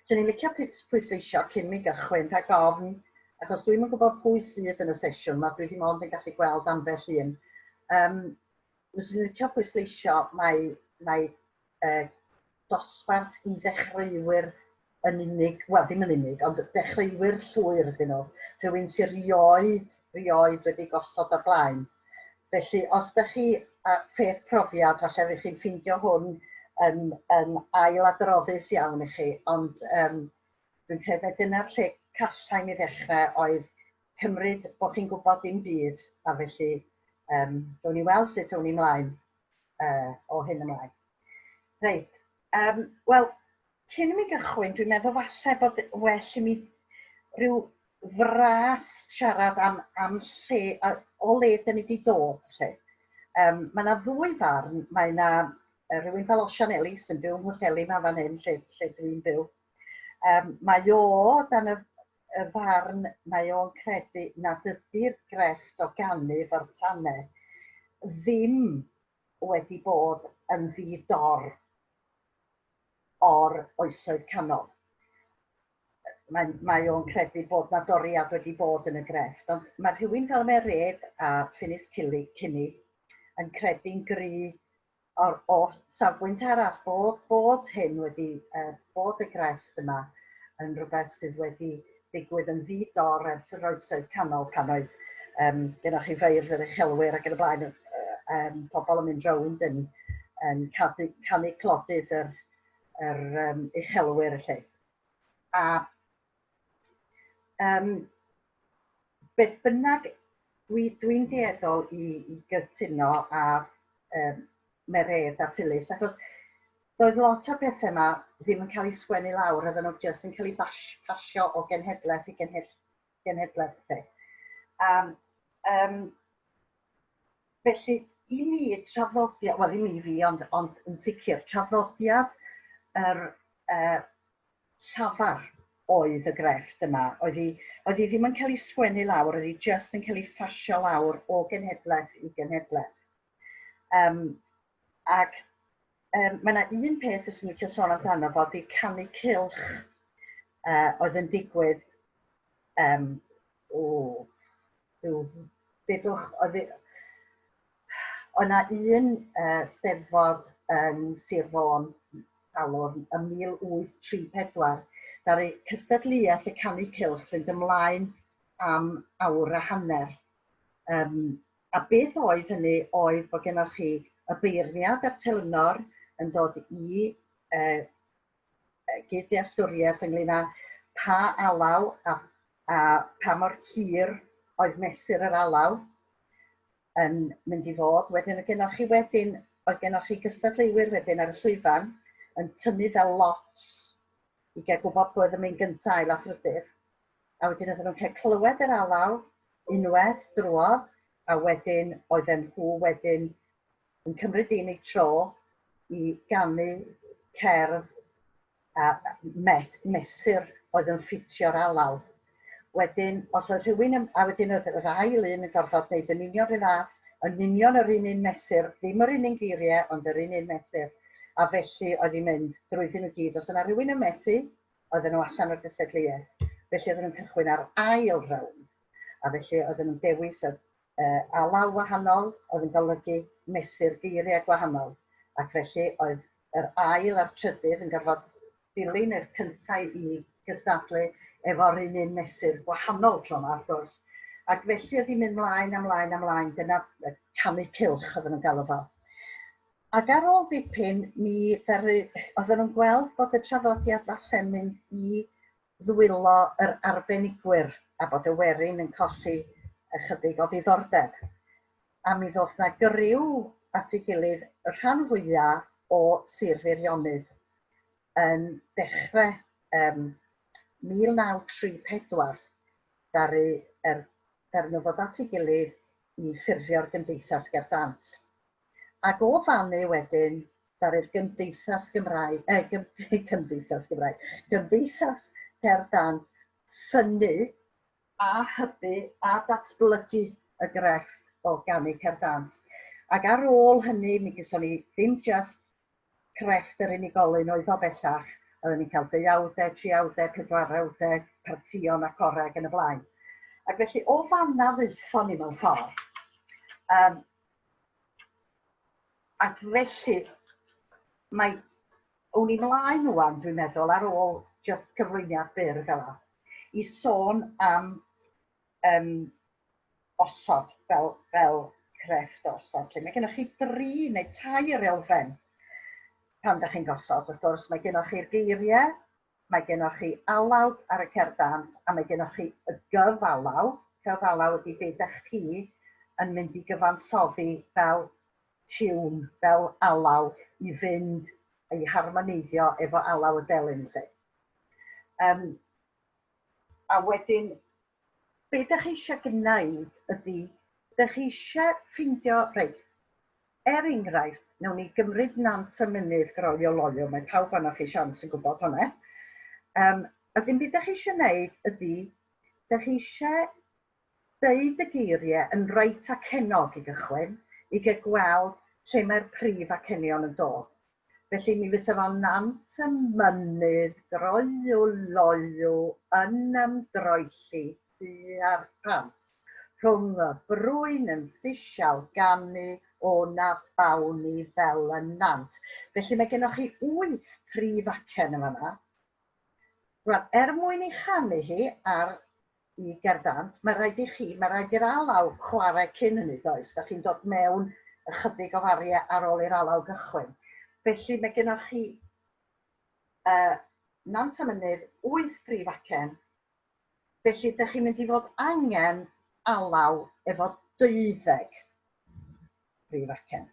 Swn i'n licio pwysleisio cyn mi gychwyn rhag ofn, achos dwi'm yn gwybod pwy sydd yn y sesiwn 'ma, dwi ddim ond yn gallu gweld ambell un. Um, fyswn i'n licio pwysleisio mai, mai uh, dosbarth i ddechreuwyr yn unig, wel ddim yn unig, ond dechreuwyr llwyr ydyn nhw, rhywun sy'n rioed, rioed wedi gosod o'r blaen. Felly, os ydych chi â pheth profiad, falle fydd chi'n ffeindio hwn yn, yn ailadroddus iawn i chi, ond um, dwi'n credu mai dyna'r lle callai mi ddechrau oedd cymryd bod chi'n gwybod dim byd, a felly um, gawn ni weld sut awn ni mlaen uh, o hyn ymlaen. Reit, um, wel, cyn i mi gychwyn, dwi'n meddwl falle bod well i mi rhyw fras siarad am, am lle, a, o le dyn ni wedi dod. Lle. Um, mae yna ddwy farn, mae yna rhywun fel Osian Ellis yn byw ym Mhwllheli ma fan hyn, lle, lle dwi'n byw. Um, mae o dan y, y farn, mae o'n credu nad ydy'r grefft o ganu efo'r tanau ddim wedi bod yn ddi-dor o'r Oesoedd Canol. Mae, mae o'n credu bod 'na doriad wedi bod yn y grefft, ond mae rhywun fel Mered a Phyllis Kinney yn credu'n gry o'r, o safbwynt arall bod, bod hyn wedi, uh, bod y grefft yma yn rhywbeth sydd wedi digwydd yn ddi-dor ers yr oesoedd canol pan oedd um, gennych chi feirdd yr uchelwyr ac yn y blaen, um, pobl yn mynd rownd yn, yn cadu, canu clodydd yr, yr um, uchelwyr felly. A um, beth bynnag, dwi'n dwi, dwi dueddol i, i gytuno â um, Mered a Phyllis, achos doedd lot o'r pethau yma ddim yn cael eu sgwennu lawr, oedden nhw jyst yn cael eu pasio o genhedlaeth i genhedlaeth. Um, um, felly, i mi, traddodiad, wel ddim i fi, ond, ond yn sicr, traddodiad yr uh, llafar oedd y grefft yma. Oedd hi, oedd hi ddim yn cael ei sgwennu lawr, oedd hi jyst yn cael ei phasio lawr o genhedlaeth i genhedlaeth. Um, ac um, mae yna un peth fyswn i'n licio sôn amdano fo, 'di canu cylch uh, oedd yn digwydd um, o, rhyw, dudwch, oedd oedd 'na un uh, steddfod yn Sir Fôn, Talwrn, ym 1834, ddaru cystadleuaeth y canu cylch fynd ymlaen am awr a hanner. Um, a beth oedd hynny oedd bod gennych chi y beirniad a'r telynor yn dod i uh, gyd-dealltwriaeth ynglyn â pa alaw a, a pa mor hir oedd mesur yr alaw yn mynd i fod. Wedyn oedd gennych chi wedyn, oedd gennych chi gystadleuwyr wedyn ar y llwyfan yn tynnu fel lots i gael gwybod pwy oedd yn mynd gyntaf, ail a thrydydd. A wedyn oedden nhw'n cael clywed yr alaw unwaith drwodd, a wedyn oedden nhw wedyn yn cymryd un eu tro i ganu cerdd a mes, mesur oedd yn ffitio'r alaw. Wedyn, os oedd rhywun, yn, a wedyn oedd yr ail un yn gorfod gwneud yn union rhyw fath, yn union yr un un mesur, ddim yr un un geiriau, ond yr un un mesur. A felly oedd hi'n mynd drwyddyn nhw gyd. Os yna rhywun yn methu, oedden nhw allan o'r gystadleuaeth. Felly oedden nhw'n cychwyn ar ail rownd. A felly oedden nhw'n dewis y uh, alaw wahanol, oedd yn golygu mesur geiriau gwahanol. Ac felly oedd yr ail a'r trydydd yn gorfod dilyn yr cyntaf i gystadlu efo'r un un mesur gwahanol tro yma, wrth gwrs. Ac felly oedd hi'n mynd mlaen a mlaen a mlaen, dyna canu cylch oedden nhw'n galw fo. Ac ar ôl dipyn, mi ddaru, oedden nhw'n gweld bod y traddodiad falle'n mynd i ddwylo yr arbenigwyr a bod y werin yn colli ychydig o ddiddordeb. A mi ddoth 'na griw at ei gilydd, y rhan fwya o Sir Feirionnydd, yn dechrau um, 1934, ddaru, er, ddaru nhw ddod at ei gilydd i ffurfio'r Gymdeithas Gerdd Dant. Ac o fannu wedyn, ddaru'r Gymdeithas Gymraeg, eh, Gymdeithas Gymraeg, Gymdeithas Cerdd Dant ffynnu a hybu a datblygu y grefft o ganu cerdd dant. Ac ar ôl hynny, mi gyson ni ddim jyst crefft yr unigolyn oedd o bellach, Oedden ni'n cael deuawdau, triawdau, pedwarawdau, partïon ac orau ac yn y blaen. Ac felly o fanna ddaethon ni mewn ffordd. Ac felly mae Awn ni mlaen ŵan, dwi'n meddwl, ar ôl jyst cyflwyniad byr fel 'a, i sôn am yym osod fel fel crefft o osod 'lly. Mae gennych chi dri neu tair elfen pan dach chi'n gosod, wrth gwrs. Mae gennych chi'r geiriau, mae gennych chi alaw ar y cerdd dant, a mae gennych chi y gyfalaw. Cyfalaw ydy be dach chi yn mynd i gyfansoddi fel tiwn, fel alaw i fynd i harmoneiddio efo alaw y delyn 'lly. Yym a wedyn be dach chi eisiau gwneud ydy, dach chi eisiau ffeindio, reit, er enghraifft, wnawn ni gymryd Nant y Mynydd Groelio Loyw, mae pawb ohonoch chi siawns yn gwybod hwnna. A dim byd dach chi eisiau gwneud ydy, dach chi eisiau Deud y geiriau yn reit acennog i gychwyn, i gael gweld lle mae'r prif acenion yn dod. Felly mi fysa fo'n nant y mynydd groyw loyw yn ymdroelli tua'r pant, rhwng y brwyn yn sisial ganu o na bawn i fel y nant. Felly mae gennoch chi wyth prif acen yn fan'na. Rwan, er mwyn ei chanu hi ar i Gerdant, mae rhaid i chi, mae rhaid i'r alaw chwarae cyn hynny, does? Da chi'n dod mewn ychydig o fariau ar ôl i'r alaw gychwyn. Felly mae gennoch chi Nant y Mynydd, wyth prif acen, felly da chi'n mynd i fod angen alaw efo deuddeg prif acen.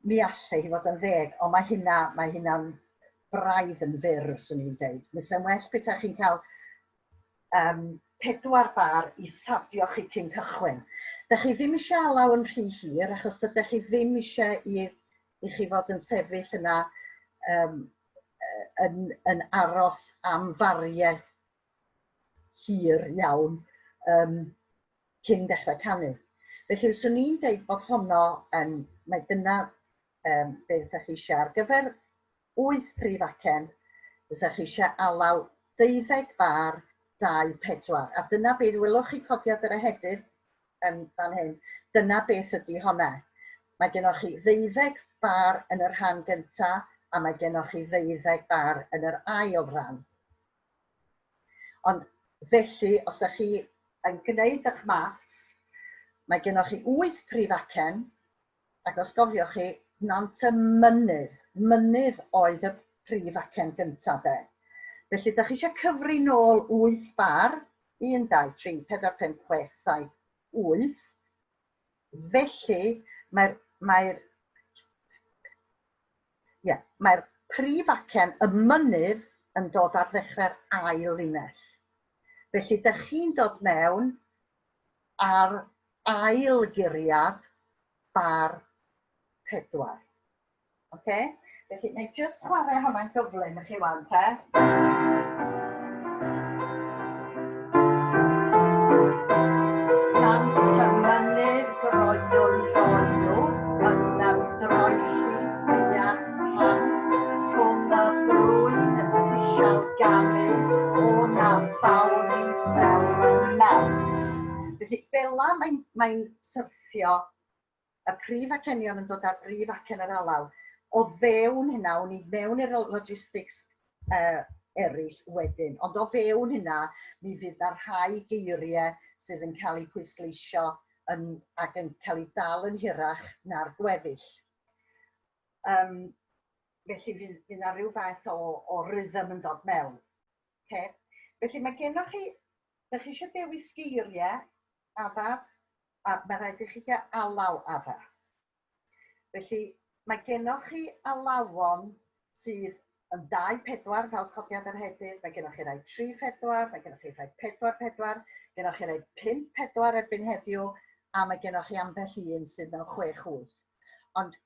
Mi allai hi fod yn ddeg, ond mae hynna, mae hynna'n braidd yn fyr, 'swn i'n deud. Mi 'sa'n well petai chi'n cael pedwar bar i sadio chi cyn cychwyn. Dach chi ddim eisiau alaw yn rhy hir achos dydych chi ddim eisiau i, i chi fod yn sefyll yna yn, yn aros am fariau hir iawn cyn dechrau canu. Felly fyswn i'n deud bod honno yn, mae dyna be fysa chi eisiau ar gyfer wyth prif acen, fysa chi eisiau alaw deuddeg bar, dau pedwar. A dyna beth, welwch chi codiad yr ehedydd yn fan hyn, dyna beth ydy honna. Mae gennoch chi ddeuddeg bar yn y rhan gynta a mae gennoch chi ddeuddeg bar yn yr ail ran. Ond felly, os ydych chi yn gwneud eich maths, mae gennoch chi wyth prif acen, Ac os gofiwch chi, Nant y Mynydd, mynydd oedd y prif acen gyntaf de. Felly, da chi eisiau cyfri nôl 8 bar, 1, 2, 3, 4, 5, 6, 7, 8. Felly, mae'r mae yeah, mae'r prif acen, y mynydd, yn dod ar ddechrau'r ail linell. Felly, da chi'n dod mewn ar ail guriad bar pedwar. Oce? Felly, wna i jyst chwarae hwnna'n gyflym i chi wan te. Nant y mynydd groyw loyw yn ymdroelli tua'r pant rhwng y brwyn yn sisial ganu o na bawn i fel y nant. Felly fela mae'n mae'n syrthio y prif acenion yn dod ar brif acen yr alaw. O fewn hynna, o'n i mewn i'r logistics eraill wedyn, ond o fewn hynna mi fydd 'na rhai geiriau sydd yn cael eu pwysleisio yn, ac yn cael eu dal yn hirach na'r gweddill. Felly fydd, fydd 'na rhyw fath o, o rhythm yn dod mewn. Okay? Felly mae gennych chi, ydych chi eisiau dewis geiriau addas, a mae rhaid i chi gael alaw addas. Felly mae gennych chi alawon sydd yn 2 4 fel codiad yr hedydd, mae gennych chi rai 3 4, mae gennych chi rhai 4 4, gennych chi rai 5 4 erbyn heddiw, a mae gennych chi ambell un sydd mewn 6 8. Ond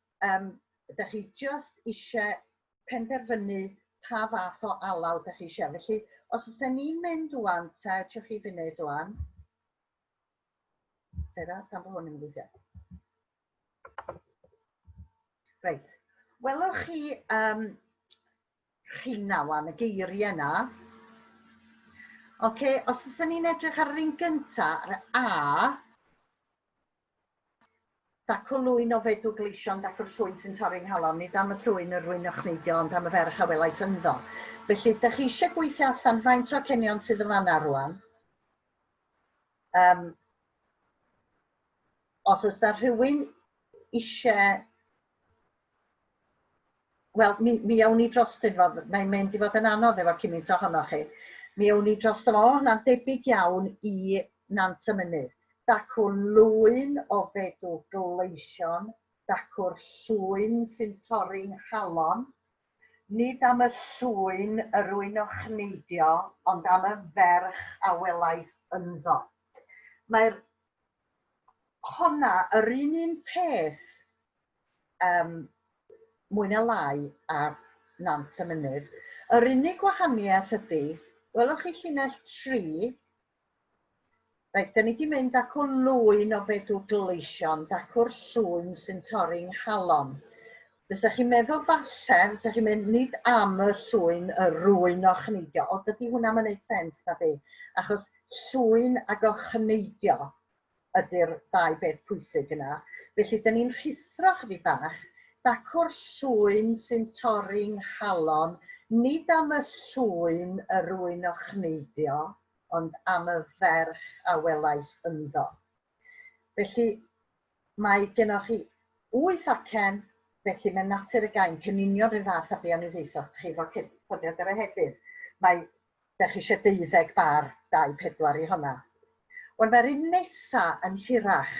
ydych chi jyst eisiau penderfynu pa fath o alaw ydych chi eisiau. Felly, os oes ni'n mynd wan, ta, tiwch chi funud wan. Sarah, pam bod hwn yn gweithio? Reit, welwch chi rheina wan, y geiriau yna. Oce, os ydyn ni'n edrych ar yr un gynta, ar y A, Dacw lwyn o fedw gleision, dacw'r llwyn sy'n torri 'nghalon, nid am y llwyn yr rwy'n ochneidio, ond am y ferch a welais ynddo. Felly, dych chi eisiau gweithio allan faint o acenion sydd yn fanna rwan. Um, os oes da rhywun eisiau. Wel, mi awn ni drostyn fo, mae'n mynd i fod yn anodd efo cymaint ohonoch chi. Mi awn ni drosto fo, o, hwnna'n debyg iawn i Nant y Mynydd. Dacw lwyn o fedw gleision, dacw'r llwyn sy'n torri 'nghalon. Nid am y llwyn yr rwy'n ochneidio, ond am y ferch a welais ynddo. Mae'r honna yr un un peth yym mwy na lai ar Nant y Mynydd. Yr unig gwahaniaeth ydy, welwch chi llinell 3, reit, da ni wedi mynd acw lwyn o fedw gleision, dacw'r llwyn sy'n torri 'nghalon. Fysa chi'n meddwl falle, fysa chi'n mynd nid am y llwyn y rwy'n ochneidio, ond dydy hwnna'n mynd sens na di, achos llwyn ag ochneidio ydy'r ddau beth pwysig yna. Felly, dyn ni'n rhuthro chydig bach. Dacw'r llwyn sy'n torri 'nghalon, nid am y llwyn yr rwy'n ochneidio, ond am y ferch a welais ynddo. Felly, mae gennoch chi wyth acen, felly mae natur y gainc yn union rhywun fath â be o'n i'n ddeuthoch chi efo codiad yr ehedydd. Mae Dach chi eisiau deuddeg bar, dau pedwar i honna. Wel, mae'r un nesa yn hirach.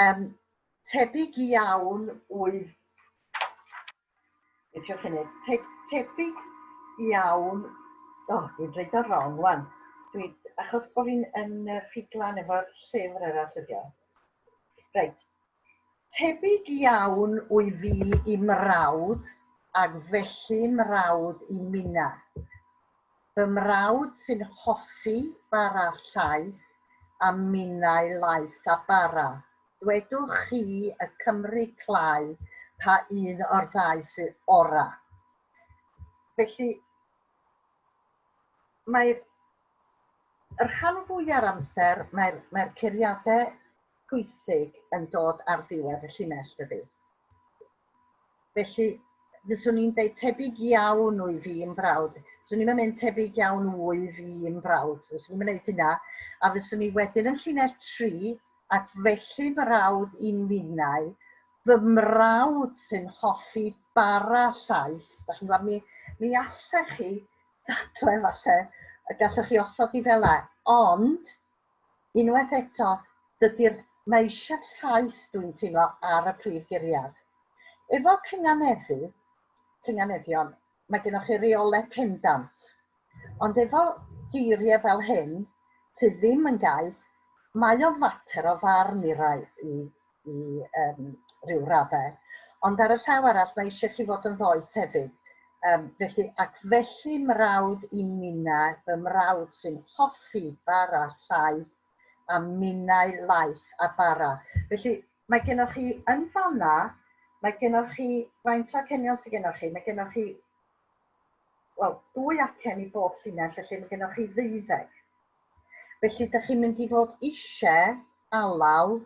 Um, tebyg iawn wyf... Eisiau funud. Te, tebyg iawn... O, oh, dwi'n dweud o wrong, wan. Dwi, achos bod fi'n yn ffiglan efo'r llyfr arall ydi o. Reit, Tebyg iawn wy fi i mrawd, ag felly mrawd i minna. Fy mrawd sy'n hoffi bara llaeth a minnau laeth a bara. Dwedwch chi y Cymry clai pa un o'r ddau sy ora. Felly, mae'r y rhan fwya'r amser mae'r mae'r curiadau pwysig yn dod ar ddiwedd y llinell, dydy? Felly, fyswn i'n deud tebyg iawn wyf fi i'm brawd. Fyswn i'm yn mynd tebyg iawn wyf fi i'm brawd. Fyswn i'm yn neud hynna. A fyswn i wedyn yn llinell 3, ac felly mrawd i minnau, fy mrawd sy'n hoffi bara llaeth. Da chi'n gwybod, mi allech chi ddadlau falle, y gallwch chi osod i fel 'na, ond Unwaith eto, dydy'r... mae eisiau llaeth, dwi'n teimlo, ar y prif guriad. Efo cynganeddu, cynganeddion, mae gennych chi reolau pendant. Ond efo geiriau fel hyn, sydd ddim yn gaeth, mae o'n fater o farn i rai, i um, ryw raddau. Ond ar y llaw arall, mae eisiau chi fod yn ddoeth hefyd. Um, felly, ac felly mrawd i minnau, fy mrawd sy'n hoffi bara llaeth a minnau laeth a bara. Felly, mae gennych chi yn fanna, mae gennych chi, faint o acenion sydd gennych chi? Mae gennych chi, wel, dwy acen i bob llinell, felly mae gennych chi ddeuddeg. Felly, dych chi'n mynd i fod eisiau alaw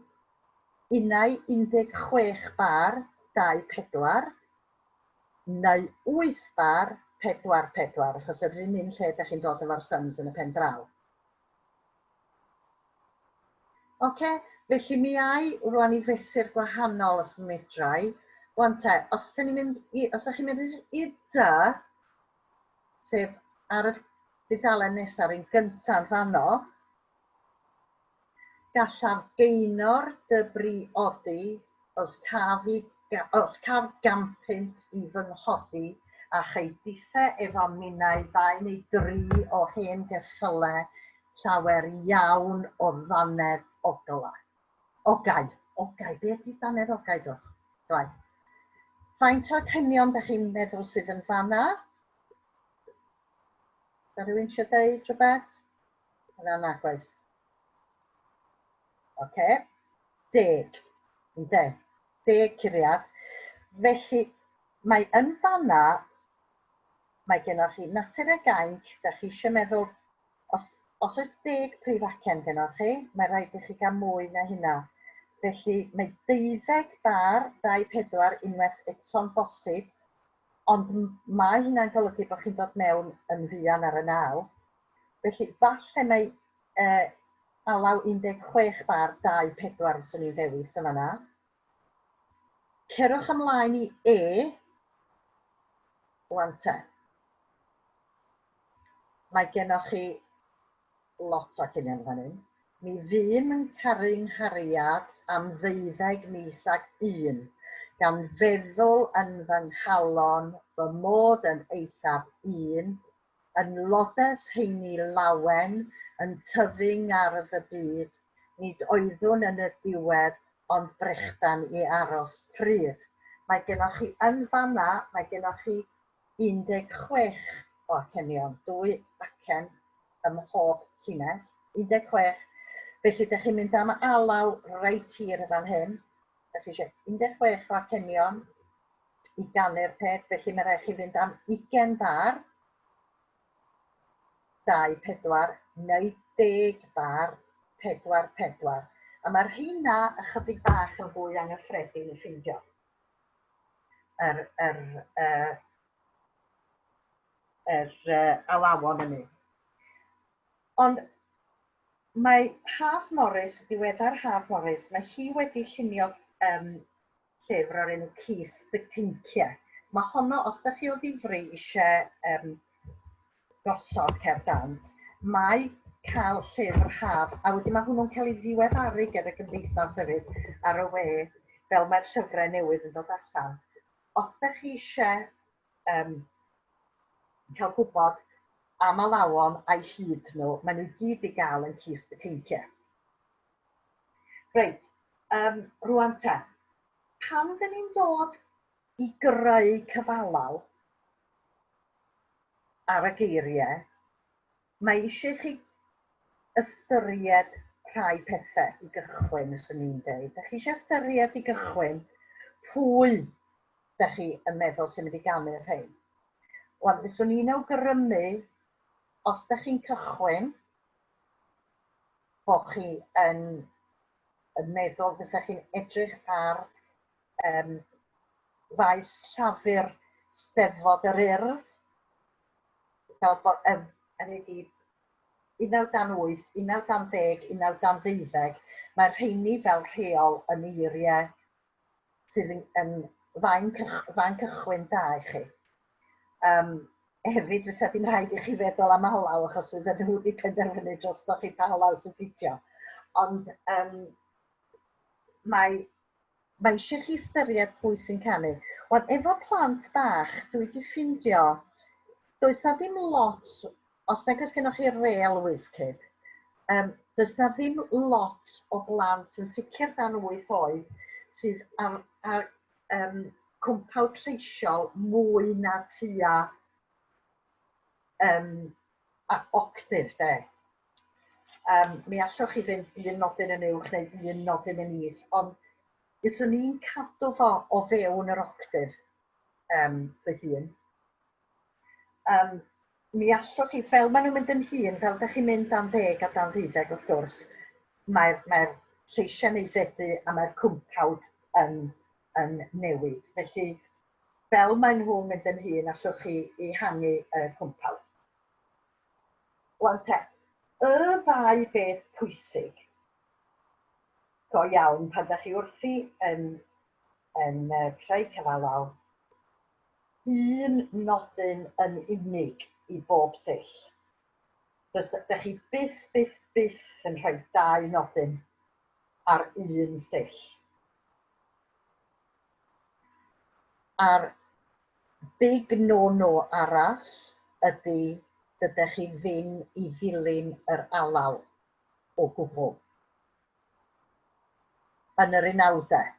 unai 16 bar, 2 4, neu 8 bar, 4 4, achos yr un un lle dych chi'n dod efo'r syms yn y pen draw. Oce, felly mi ai rwan i fesur gwahanol os medrai. Wan te, os ydyn ni'n mynd i, os ydych chi'n mynd i'r dy, sef ar y dudalen nesaf, un gyntaf fanno, gallaf Gaynor dy briodi os caf, i, os caf ganpunt i fy nghodi a chei dithe efo minnau ddau neu dri o hen geffyle llawer iawn o ddannedd ogla. Ogau. Ogau. Be ydy dannedd ogau, dwch? Right. Faint o acenion da chi'n meddwl sydd yn fanna? Da rhywun eisiau deud rhywbeth? Na, nag oes. Oce. 10. Ynde? 10 curiad. Felly, Mae yn fanna, mae gennoch chi natur y gainc, da chi eisiau meddwl, os, os oes 10 prif acen gennoch chi, mae rhaid i chi gael mwy na hynna. Felly mae deuddeg bar, 2, 4, unwaith eto'n bosib, ond mae hynna'n golygu bod chi'n dod mewn yn fuan ar y naw. Felly falle mae alaw 16 bar, 2, 4 fyswn i'n ddewis yn fanna. Cerwch ymlaen i E. Wan te. Mae gennoch chi lot o acenion fan hyn. Mi fûm yn caru nghariad am ddeuddeg mis ag un, gan feddwl yn fy nghalon fy mod yn eithaf un, yn lodes heini lawen yn tyfu ngardd y byd, nid oeddwn yn y diwedd ond brechdan i aros pryd. Mae gennoch chi yn fan'na, mae gennoch chi 16 o acenion, dwy acen ym mhob llinell, 16. Felly, dych chi'n mynd am alaw reit hir yn fan hyn. Dych chi eisiau 16 o acenion i ganu'r peth, felly mae rhaid chi fynd am 20 bar, 2, 4, neu 10 bar, 4, 4. A mae'r rheina ychydig bach yn fwy anghyffredin i ffindio. Yr, yr, uh, yr uh, alawon ynny. Ond mae Haf Morris, diweddar Haf Morris, mae hi wedi llunio um, llyfr o'r enw Cist y Ceinciau. Mae honno, os da chi o ddifri eisiau gosod cerdd dant, mae cael llyfr haf, a wedyn mae hwnnw'n cael ei ddiweddaru gen y gymdeithas hefyd ar y we, fel mae'r llyfrau newydd yn dod allan. Os da chi eisiau cael gwybod am alawon a'i hyd nhw, maen nhw i gyd i gael yn Cist y Ceinciau. Reit, rŵan te, pan dyn ni'n dod i greu cyfalaw ar y geiriau, mae eisiau chi ystyried rhai pethau i gychwyn, fyswn i'n deud. Dach chi eisiau ystyried i gychwyn pwy dach chi yn meddwl sy'n mynd i ganu'r rhain. Wan, fyswn i'n awgrymu, os dach chi'n cychwyn, bod chi yn yn meddwl fysa chi'n edrych ar um, faes llafur Steddfod yr Urdd, fel bod, hynny ydi, 1908, 1910, 1912, mae'r rheini fel rheol yn eiriau sydd yn, yn faen, cych, fan cychwyn da i chi. Hefyd, fysa dim rhaid i chi feddwl am alaw, achos fydden nhw wedi penderfynu drostoch chi pa alaw sy'n ffitio. Ond mae eisiau chi ystyried pwy sy'n canu. Wan, efo plant bach, dwi wedi ffindio, does na ddim lot, os nag oes gennych chi real whiz kid, does na ddim lot o blant yn sicr dan 8 oed sydd ar cwmpawd lleisiol mwy na tua a octave de. Mi allwch chi fynd un nodyn yn uwch neu un nodyn yn is, ond fyswn i'n cadw fo o fewn yr octave fy hun. Mi allwch chi, fel maen nhw'n mynd yn hŷn, fel dach chi'n mynd dan ddeg a dan ddeuddeg wrth gwrs, mae'r mae lleisiau'n aeddfedu a mae'r cwmpawd yn, yn newid. Felly, fel maen nhw'n mynd yn hŷn, allwch chi ehangu y cwmpawd. Wan te, y ddau beth pwysig go iawn pan dach chi wrthi yn, yn creu cyfalaw, un nodyn yn unig i bob sill. Does, dach chi byth, byth, byth yn rhoi dau nodyn ar un sill. A'r big no-no arall ydy dydych chi ddim i ddilyn yr alaw o gwbl yn yr unawdau.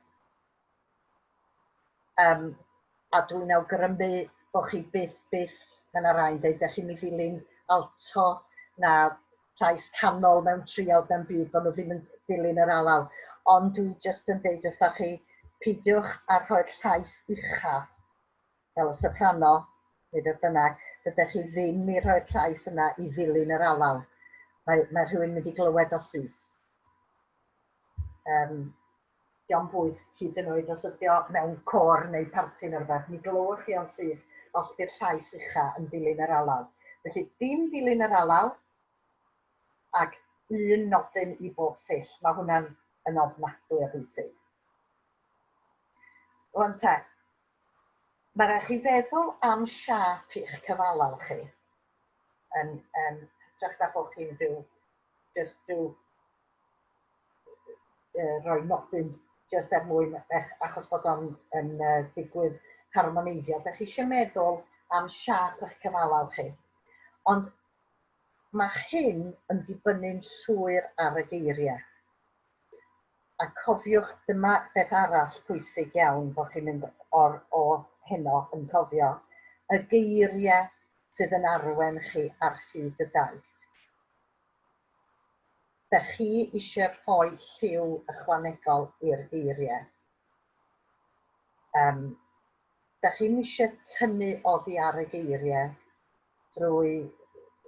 A dwi'n awgrymu bo' chi byth, byth, ma' 'na rai'n deud dach chi'm i ddilyn alto na llais canol mewn triawd na'm byd, bo' nhw ddim yn dilyn yr alaw. Ond dwi jyst yn deud wrthoch chi, peidiwch â rhoi'r llais ucha Fel y soprano neu beth bynnag, dydych chi ddim i rhoi'r llais yna i ddilyn yr alaw. Mae, mae rhywun mynd i glywed o syth. Um, dio'm bwys hyd yn oed os ydi o mewn côr neu parti neu rywbeth, mi glywch chi o'n syth os di'r llais ucha yn dilyn yr alaw. Felly dim dilyn yr alaw ac un nodyn i bob sill. Mae hwnna'n yn ofnadwy o bwysig. Rwan te, mae rhaid chi feddwl am siâp i'ch cyfalaw chi yn, yn hytrach na bod chi'n rhyw, jyst rhyw rhoi nodyn jyst er mwyn eich, achos bod o'n yn digwydd harmoneiddio. Dach chi eisiau meddwl am siâp eich cyfalaw chi. Ond mae hyn yn dibynnu'n llwyr ar y geiriau. A cofiwch, dyma beth arall pwysig iawn bod chi'n mynd o'r, o heno yn cofio, y geiriau sydd yn arwen chi ar hyd y daith. Dach chi eisiau rhoi lliw ychwanegol i'r geiriau. Um, dach chi'm eisiau tynnu oddi ar y geiriau drwy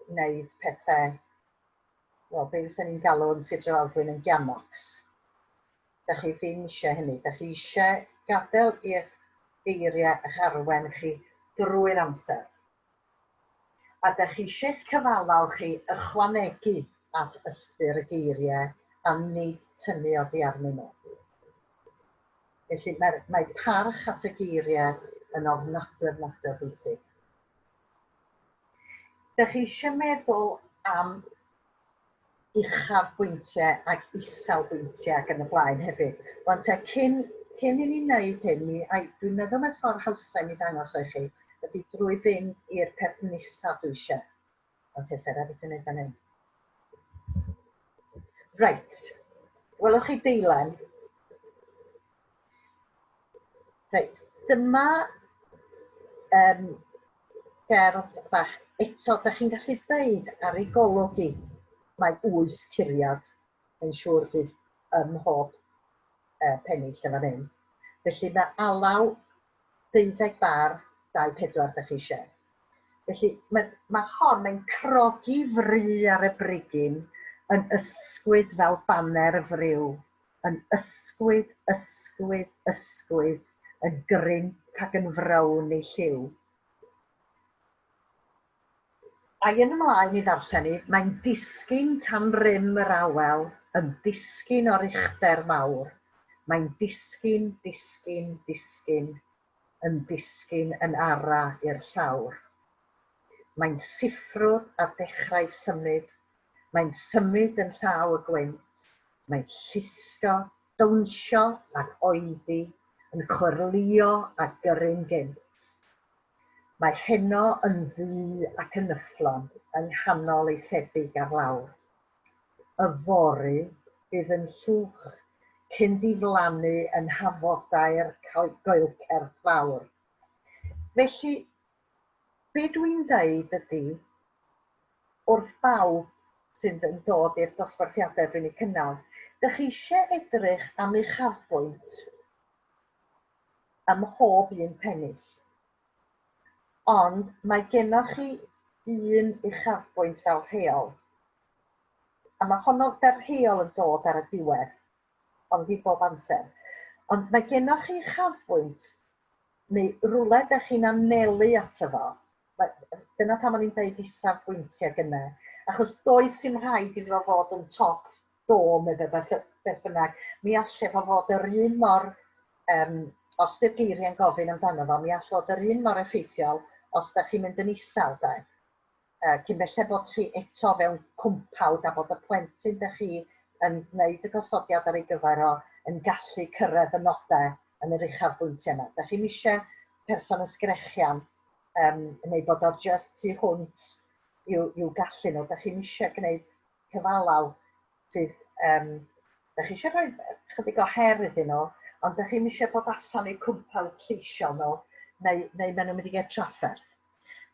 wneud pethau, wel, be fysa ni'n galw yn Sir Drefaldwyn yn giamocs. Dach chi ddim eisiau hynny. Dach chi eisiau gadael i'ch geiriau eich arwen chi drwy'r amser. A dach chi eisiau i'ch cyfalaw chi ychwanegu at ystyr y geiriau a nid tynnu oddi arnyn nhw. Felly mae'r, mae parch at y geiriau yn ofnadwy ofnadwy o bwysig. Dych chi eisiau meddwl am uchafbwyntiau ac iselbwyntiau ac yn y blaen hefyd. Wan te, cyn, cyn i ni wneud hyn, mi, ai, dwi'n meddwl mae'r ffordd hawsa i mi ddangos o i chi ydy drwy fynd i'r peth nesaf dwi eisiau. Wan te, Sarah, beth dwi'n gwneud fan hyn? Reit, welwch chi deilen. Reit, dyma um, gerdd bach. Eto, da chi'n gallu deud ar ei golwg hi, mae wyth curiad yn siŵr fydd ym mhob uh, pennill yn fan hyn. Felly mae alaw deuddeg bar, dau pedwar da chi eisiau. Felly mae, mae hon, mae'n crogi fry ar y brigyn yn ysgwyd fel baner y friw yn ysgwyd, ysgwyd, ysgwyd, yn grimp ac yn frown ei lliw. A'i yn ymlaen i ddarllen hi, mae'n disgyn tan rym yr awel, yn disgyn o'r uchder mawr, mae'n disgyn, disgyn, disgyn, yn disgyn yn ara i'r llawr. Mae'n siffrwd a dechrau symud, mae'n symud yn llaw y gwynt, mae'n llusgo, dawnsio ac oedi, yn chwyrlïo a gyrru'n gynt. Mae heno yn ddu ac yn yfflon yng nghanol ei thebyg ar lawr. Yfory bydd yn llwch cyn diflannu yn nhafodau'r goelcerth fawr. Felly, be dwi'n ddeud ydy, wrth bawb sydd yn dod i'r dosbarthiadau dwi'n eu cynnal, dych chi eisiau edrych am uchafbwynt ym mhob un pennill. Ond mae gennoch chi un uchafbwynt fel rheol. A mae honno fel rheol yn dod ar y diwedd, ond ddim bob amser. Ond mae gennoch chi uchafbwynt neu rywle dych chi'n anelu ato fo. Dyna pam o'n i'n deud isafbwyntiau gynne. Achos does dim rhaid iddo fo fod yn top do neu be beth bynnag. Mi alle fo fod yr un mor, um, os di'r geiriau'n gofyn amdano fo, mi all fod yr un mor effeithiol os da chi'n mynd yn isel, de. Cyn belled bod chi eto fewn cwmpawd a bod y plentyn da chi yn gwneud y gosodiad ar ei gyfer o yn gallu cyrraedd y nodau yn yr uchafbwyntiau yma. Da chi'm eisiau person yn sgrechian um, neu bod o just tu hwnt i'w, i'w gallu nhw. Da chi'm eisiau gwneud cyfalaw sydd... Um, da chi eisiau rhoi chydig o her iddyn nhw, ond da chi'm eisiau bod allan i'w cwmpawd lleisiol nhw, neu, neu maen nhw'n mynd i gael trafferth.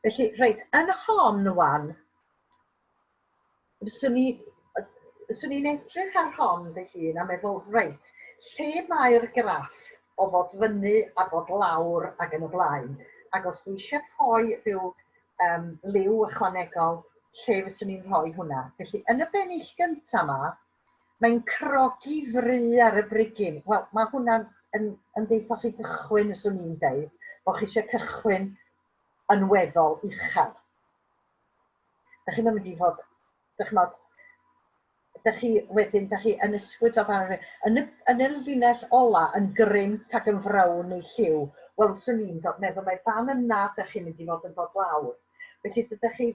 Felly, reit, yn hon wan, fyswn i, fyswn i'n edrych ar hon fy hun a meddwl, reit, lle mae'r graff o fod fyny a bod lawr ac yn y blaen? Ac os dwi eisiau rhoi rhyw um, liw ychwanegol, lle fyswn i'n rhoi hwnna? Felly, yn y bennill gyntaf yma, mae'n crogi fry ar y brigyn. Wel, mae hwnna'n yn, yn deitha chi gychwyn, fyswn i'n deud, bod chi eisiau cychwyn yn weddol uchel. Da chi'n mynd i fod, da chi'n dych chi wedyn, dych chi yn ysgwyd fel pan yn y, yn y linell ola yn grimp ac yn frown neu lliw, wel, swn i'n dod meddwl mai fan yna dych chi'n mynd i fod yn dod lawr. Felly dydych chi,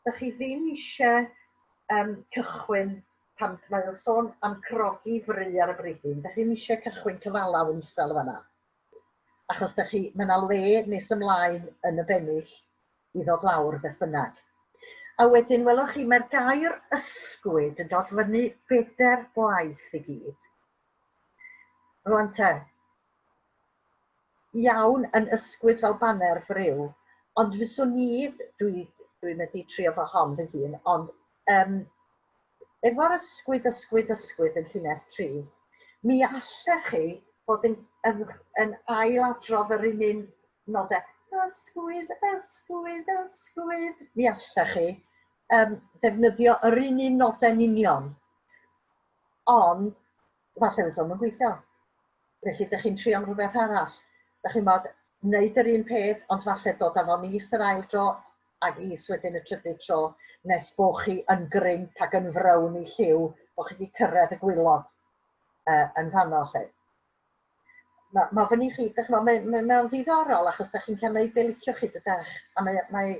dych chi ddim eisiau cychwyn pan mae o'n sôn am crogi fry ar y brigyn, dych chi'n eisiau cychwyn cyfalaw yn isel fanna. Achos dych chi, mae yna le nes ymlaen yn y bennill i ddod lawr beth bynnag. A wedyn welwch chi, mae'r gair ysgwyd yn dod fyny bedair gwaith i gyd. Rwan te, iawn yn ysgwyd fel baner friw, ond fyswn i, dwi, dwi wedi trio fo hon fy hun, ond um, efo'r ysgwyd, ysgwyd, ysgwyd yn llinell 3, mi allech chi fod yn, yn, yn ailadrodd yr un un nodau. Ysgwydd, ysgwydd, ysgwydd. Mi allech chi ddefnyddio yr un un nodau'n union, ond falle fysa nhw'n gweithio. Felly, dych chi'n trio am rhywbeth arall. Dych chi'n bod wneud yr un peth, ond falle dod â fo'n is yr ail dro ac is wedyn y trydydd tro, nes bo chi yn grimp ac yn frown i lliw, bo chi wedi cyrraedd y gwaelod yn fanno, lle. Mae ma fyny chi, dych chi'n mae, mae, mae o'n ddiddorol achos dych chi'n cael gwneud be liciwch chi dydach, a mae, mae,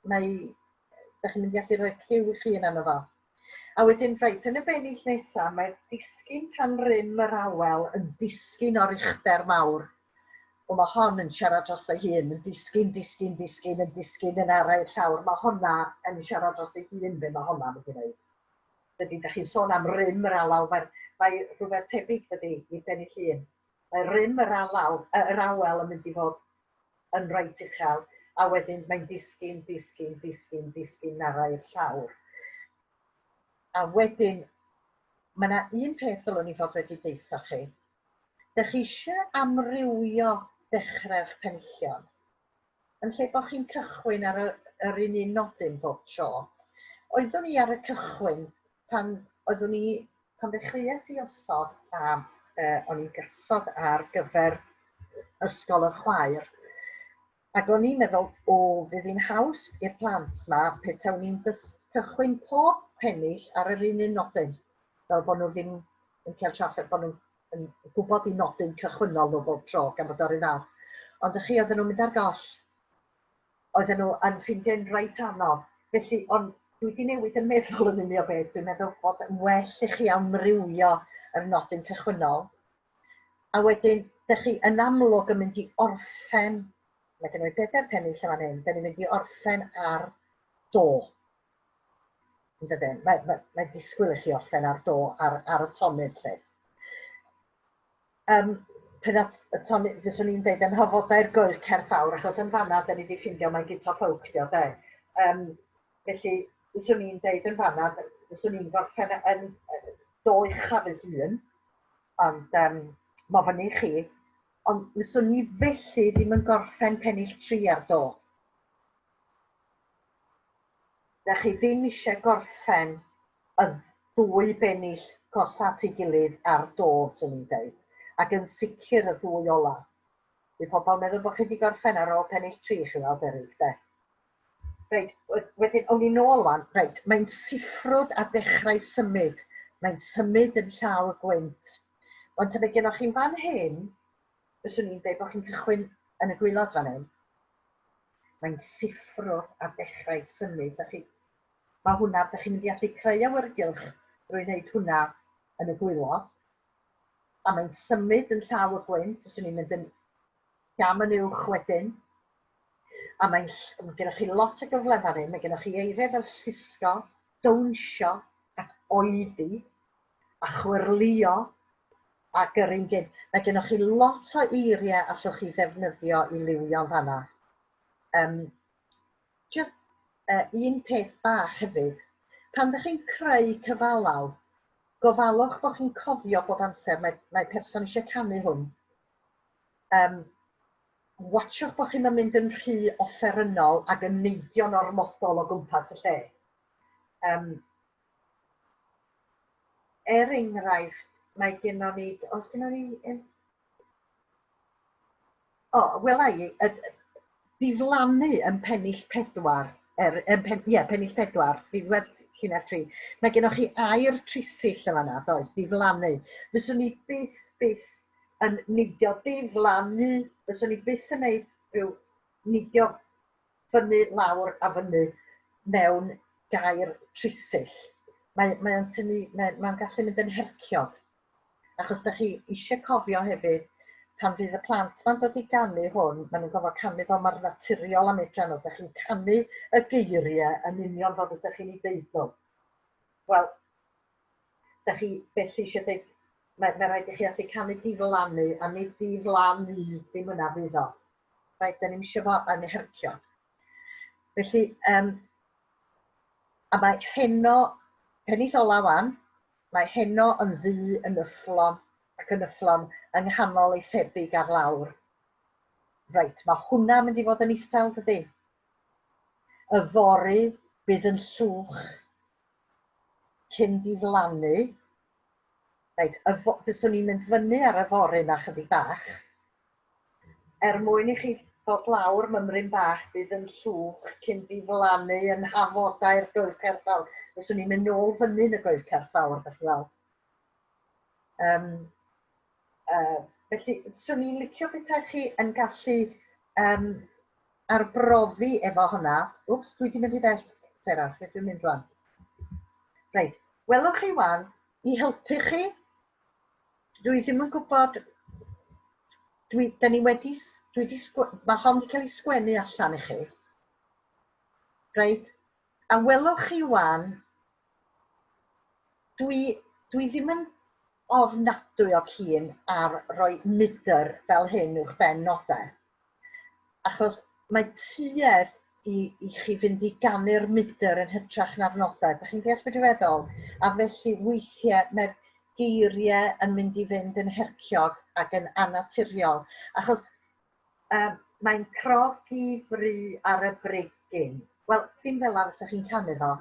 mae, dych chi'n mynd i allu rhoi cliw i chi yn arno fo. A wedyn, reit, yn y bennill nesaf, mae'r disgyn tan rym yr awel yn disgyn o'r uchder mawr. O, mae hon yn siarad dros ei hun, yn disgyn, disgyn, disgyn, yn disgyn yn arau i'r llawr. Mae honna yn siarad dros ei hun be mae honna wedi gwneud. Dydy, da chi'n sôn am rym yr alaw, mae, mae rhywbeth tebyg dydy i bennill un. Mae rym yr alaw, yr awel yn mynd i fod yn reit uchel, a wedyn mae'n disgyn, disgyn, disgyn, disgyn nara i'r llawr. A wedyn, mae yna un peth ddylwn i fod wedi deutha chi. Dych chi eisiau amrywio dechrau'ch penillion. Yn lle bod chi'n cychwyn ar y, yr un un nodyn bob tro. Oeddwn i ar y cychwyn pan oeddwn i, pan ddechreuais i osod a o'n i'n gosod ar gyfer Ysgol y Chwaer, ac o'n i'n meddwl, o, fydd hi'n haws i'r plant 'ma petawn i'n cychwyn pob pennill ar yr un un nodyn, fel bod nhw ddim yn cael trafferth, bod nhw'n yn gwybod eu nodyn cychwynnol nhw bob tro, gan bod o'r un fath. Ond y chi, oedden nhw'n mynd ar goll. Oedden nhw yn ffeindio'n reit anodd. Felly, ond dwi wedi newid yn meddwl yn hynny o beth. Dwi'n meddwl bod yn well i chi amrywio yr nodyn cychwynnol. A wedyn, dych chi yn amlwg yn mynd i orffen, mae gen i bedair pennill yn fan hyn, dyn ni'n mynd i orffen ar do. Yn dydyn? Mae, mae, mae disgwyl i chi orffen ar do, ar, ar y tonid lle. Pen y tonid, fyswn i'n deud yn hofodau'r goel cerdd fawr, achos yn fanna, da ni wedi ffindio mae Guto Ffowc dio, de. Felly, fyswn i'n deud yn fanna, fyswn i'n gorffen yn do uchaf fy hun, ond mae fyny i chi. Ond fyswn i felly ddim yn gorffen pennill 3 ar do. Dach chi ddim eisiau gorffen y ddwy bennill gosa at ei gilydd ar do, swn i'n deud. Ac yn sicr y ddwy ola. Bydd pobl yn meddwl bod chi wedi gorffen ar ôl pennill tri, chi'n weld, beryg, de. Reit, wedyn, awn ni nôl wan. Reit, mae'n siffrwd a dechrau symud. Mae'n symud yn llaw y gwynt. Ond ta be gennoch chi'n fan hyn, fyswn i'n deud bod chi'n cychwyn yn y gwaelod fan hyn. Mae'n siffrwd a dechrau symud. Dach chi, mae hwnna, dach chi'n mynd i allu creu awyrgylch drwy wneud hwnna yn y gwaelod. A mae'n symud yn llaw y gwynt, os ni'n mynd yn gam yn uwch wedyn. A mae'n, mae gennych chi lot o gyfle fan hyn, mae gennych chi eiriau fel llusgo, dawnsio ac oedi a chwyrlïo a gyrru'n gynt. Mae gennych chi lot o eiriau allwch chi ddefnyddio i liwio'n fanna. Just un peth bach hefyd. Pan ddych chi'n creu cyfalaw, gofalwch bod chi'n cofio bob amser mae, mae person eisiau canu hwn. Watchwch bod chi'n mynd yn rhy offerynnol ac yn neidio'n ormodol o gwmpas y lle. Er enghraifft, mae gennon ni, oes gennon ni, o, wela i, diflannu yn pennill 4, yn pen, ie, pennill 4, ddiwedd llinell 3. Mae gennoch chi air trisill yn fan'na, does, diflannu. Fyswn i byth, byth yn neidio diflannu, fyswn i byth yn neud rhyw neidio fyny, lawr a fyny mewn gair trisill. Mae, mae o'n tynnu, mae, mae'n gallu mynd yn herciog. Achos da chi eisiau cofio hefyd, pan fydd y plant ma'n dod i ganu hwn, maen nhw'n gofio canu fo mor naturiol am medra nhw. Da chi'n canu y geiriau yn union fel fysa chi'n ei deud nhw. Wel, da chi felly eisiau dweud, mae rhaid i chi allu canu diflannu a nid diflannu, ddim yna fydd o. Rhaid, da ni'n eisiau fo yn hercio. Felly, a mae heno, pennill ola wan, mae heno yn ddu yn yfflon ac yn yfflon yng nghanol ei thebyg ar lawr. Reit, mae hwnna'n mynd i fod yn isel, dydy? Yfory bydd yn llwch cyn diflannu. Reit, fyswn i'n mynd fyny ar yfory na chydig bach. Er mwyn i chi ddod lawr mymryn bach bydd yn llwch cyn diflannu yn hafodau'r goelcerth fawr. Fyswn i'n mynd nôl fyny yn y goelcerth fawr, da chi weld. Felly, swn i'n licio petai chi yn gallu arbrofi efo hwnna. Wps, dwi wedi mynd i bell, Sarah, lle dwi'n mynd rwan? Reit, welwch chi wan, i helpu chi, dwi ddim yn gwybod, dwi, da ni wedi, dwi wedi, mae hon wedi cael ei sgwennu allan i chi. Reit, a welwch chi wan, dwi ddim yn ofnadwy o keen ar roi mydr fel hyn uwch ben nodau, achos mae tuedd i chi fynd i ganu'r mydr yn hytrach na'r nodau. Dach chi'n deall beth dwi'n feddwl? A felly weithiau mae'r geiriau yn mynd i fynd yn herciog ac yn annaturiol, achos mae'n crogi fry ar y brigyn. Wel, dim fel 'na fysa chi'n canu fo.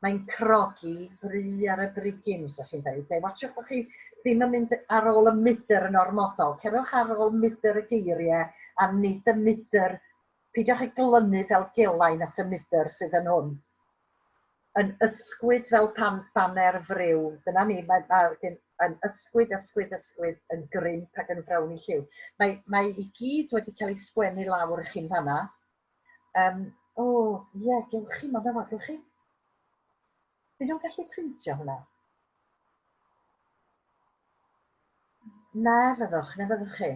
Mae'n crogi fry ar y brigyn, fysa chi'n dweud. Neu watchwch bod chi ddim yn mynd ar ôl y mydr yn ormodol. Cerwch ar ôl mydr y geiriau a nid y mydr. Peidiwch â glynu fel gelain at y mydr sydd yn hwn. Yn ysgwyd fel pan baner friw. Dyna ni, mae wedyn yn ysgwyd, ysgwyd, ysgwyd, yn grimp ac yn frown i lliw. Mae i gyd wedi cael ei sgwennu lawr i chi'n fanna. O, ie, gewch chi, mae'n fawr, gewch chi. Dyn nhw'n gallu printio hwnna? Na fyddwch, na fyddwch chi.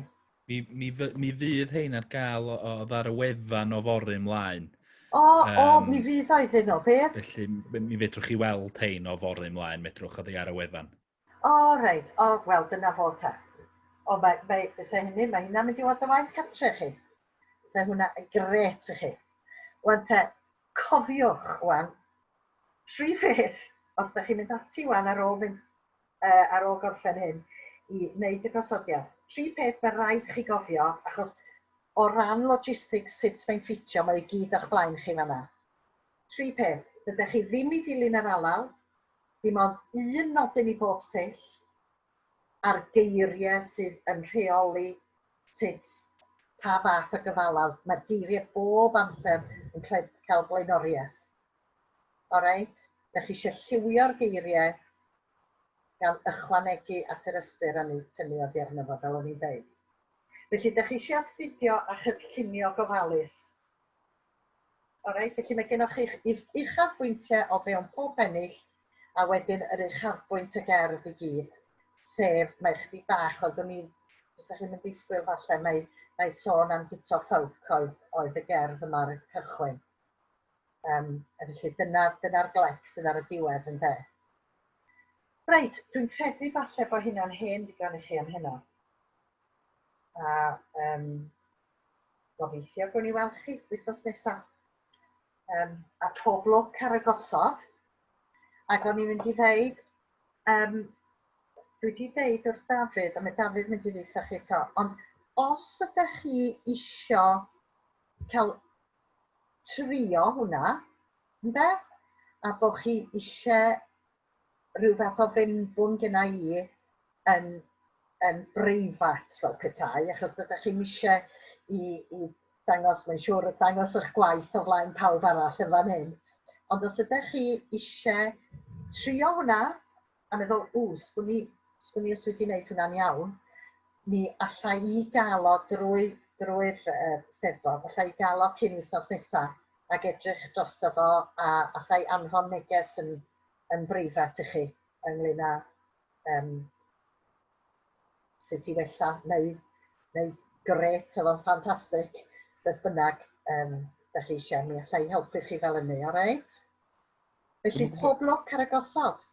Mi fydd hein ar gael o ar y wefan o fory ymlaen. O, o, mi fydd o iddyn nhw, beth? Felly, mi fedrwch chi weld hein o fory ymlaen, medrwch oddi ar y wefan. O, reit, o, wel, dyna fo ta. O, mae, fysa hynny, mae hynna'n mynd i fod yn waith cartre chi. Fysa hwnna yn grêt i chi. Wan te, cofiwch wan, tri pheth, os da chi'n mynd ati wan ar ôl mynd, ar ôl gorffen hyn, i wneud y gosodiad. Tri peth mae rhaid chi gofio, achos o ran logistics sut mae'n ffitio, mae i gyd o'ch blaen chi fan'na. Tri peth, dydych chi ddim i ddilyn yr alaw, dim ond un nodyn i bob sill, a'r geiriau sydd yn rheoli sut, pa fath o gyfalaf. Mae'r geiriau bob amser yn cael blaenoriaeth. Alright? Da chi eisiau lliwio'r geiriau gan ychwanegu at yr ystyr a nid tynnu oddi arno fo, fel o'n i'n dweud. Felly, da chi eisiau astudio a chynllunio gofalus. Alright, felly mae gennych chi'ch uchafbwyntiau o fewn pob pennill a wedyn yr uchafbwynt y gerdd i gyd, sef mae chydig bach oeddwn i, fysa chi'n mynd disgwyl falle, mae sôn am Guto Ffowc oedd y gerdd yma ar y cychwyn. A felly dyna'r glec sydd ar y diwedd ynde. Reit, dwi'n credu falle bod hynna'n hen ddigon i chi am heno. A gobeithio gwn i weld chi wythnos nesaf. A pob lwc ar y gosod. Ac o'n i'n mynd i ddeud, dwi wedi deud wrth Dafydd, a mae Dafydd mynd i ddeutha chi eto, ond Os ydych chi isio cael trio hwnna, ynde? A bod chi eisiau rhyw fath o fewnbwn genna i yn, yn breifat fel petai, achos dydych chi'm eisiau i dangos, mae'n siŵr, dangos eich gwaith o flaen pawb arall yn fan hyn. Ond os ydych chi eisiau trio hwnna a meddwl, ww, sgwn i os dwi wedi gwneud hwnna'n iawn, mi alla i gael o drwy'r Steddfod, alla i gael o cyn wythnos nesaf ac edrych drosto fo a alla i anfon neges yn breifat i chi ynglyn â sut i wella neu grêt, oedd o'n ffantastig, beth bynnag da chi eisiau, mi alla i helpu chi fel hynny, all right? Felly pob lwc ar y gosod.